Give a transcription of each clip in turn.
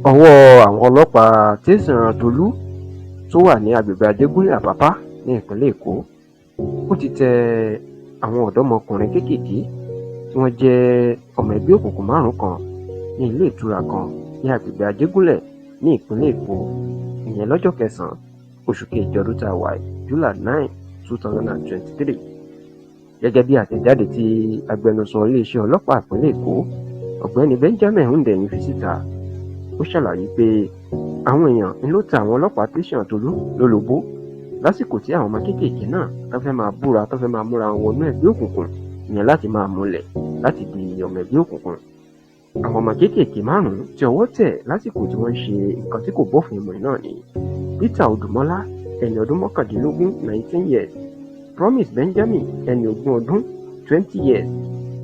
Ọwọ́ àwọn ọlọ́pàá tẹ̀sán Tolú tó wà ní agbègbè Àjẹgúnlẹ̀ Àpápá ní ìpínlẹ̀ Èkó ó ti tẹ àwọn ọ̀dọ́mọkùnrin kéékèèké tí wọ́n jẹ́ ọmọ ẹgbẹ́ òkùnkùn márùn-ún kan ní ilé ìtura kan ní agbègbè Àjẹgúnlẹ̀ ní ìpínlẹ̀ Èkó, ìyẹn lọ́jọ́ kẹsàn-án oṣù kejì ọdún tá a wà yìí, July 9, 2023. Gẹ́gẹ́ bí àtẹ̀jáde tí agbẹnusọ iléeṣẹ́ ọlọ́pàá ìpínlẹ̀ Èkó, Ọ̀gbẹ́ni Benjamin Hundeyin, fi síta, ó ṣàlàyé pé àwọn èèyàn ń ló ta àwọn ọlọ́pàá tẹ̀sán Tolú lólobó lásìkò tí àwọn ọmọ kéékèèké náà tó fẹ́ máa búra, tó fẹ́ máa múra wọn wọnú ẹgbẹ́ òkùnkùn, ìyẹn láti máa múlẹ̀ láti di ọmọ ẹgbẹ́ òkùnkùn. Àwọn ọmọ kéékèèké márùn-ún tí ọwọ́ tẹ̀ lásìkò tí wọ́n ń ṣe nǹkan tí kò bófin mu náà ni Peter Odùmọ́lá, ẹni ọdún 19, 19 years, Promise Benjamin, ẹni 20 ọdún, 20 years,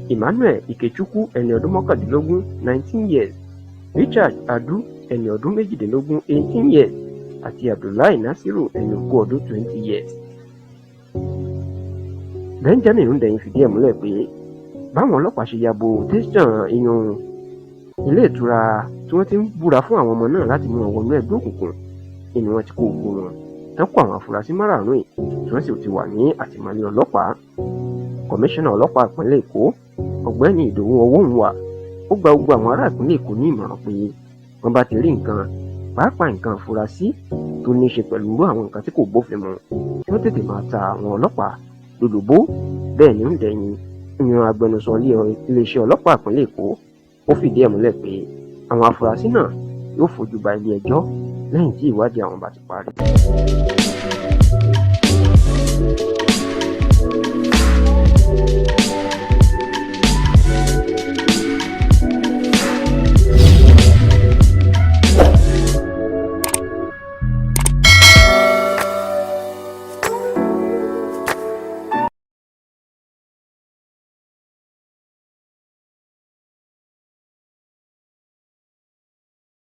Emmanuel Ikechukwu, ẹni ọdún 19, 19 years, Richard Adu, ẹni ọdún 18, 18 years, àti Abdullahi Nasiru, ẹni 20 ọdún, 20 years. Benjamin Hundeyin fìdí ẹ̀ múlẹ̀ pé báwọn ọlọ́pàá ṣe ya bo tẹ̀sán inú ilé ìtura tí wọ́n ti ń búra fún àwọn ọmọ náà láti mú wọn wọnú ẹgbẹ́ òkùnkùn ni wọ́n ti kó ogun wọn tán, kó àwọn afurasí márààrún yìí, tí wọ́n sì ti wà ní àtìmọ́lé ọlọ́pàá. Kọmíṣánná ọlọ́pàá ìpínlẹ̀ Èkó, Ọ̀gbẹ́ni Ìdòwú Ọwọ́hunwá, ó gba gbogbo àwọn ará ìpínlẹ̀ Èkó ní ìmọ̀ràn pé wọ́n bá ti rí nǹkan, pàápàá nǹkan àfurasí tó ní í ṣe pẹ̀lú irú àwọn nǹkan tí kò bófin mu, kí wọ́n tètè máa ta àwọn ọlọ́pàá lólobó. Bẹ́ẹ̀ ni Hundeyin yan agbẹnusọ iléeṣẹ́ ọlọ́pàá ìpínlẹ̀ Èkó, ó fìdí ẹ̀ múlẹ̀ pé àwọn afurasí náà yóò fojú ba ilé ẹjọ́ lẹ́yìn tí ìwádìí àwọn bá ti parí.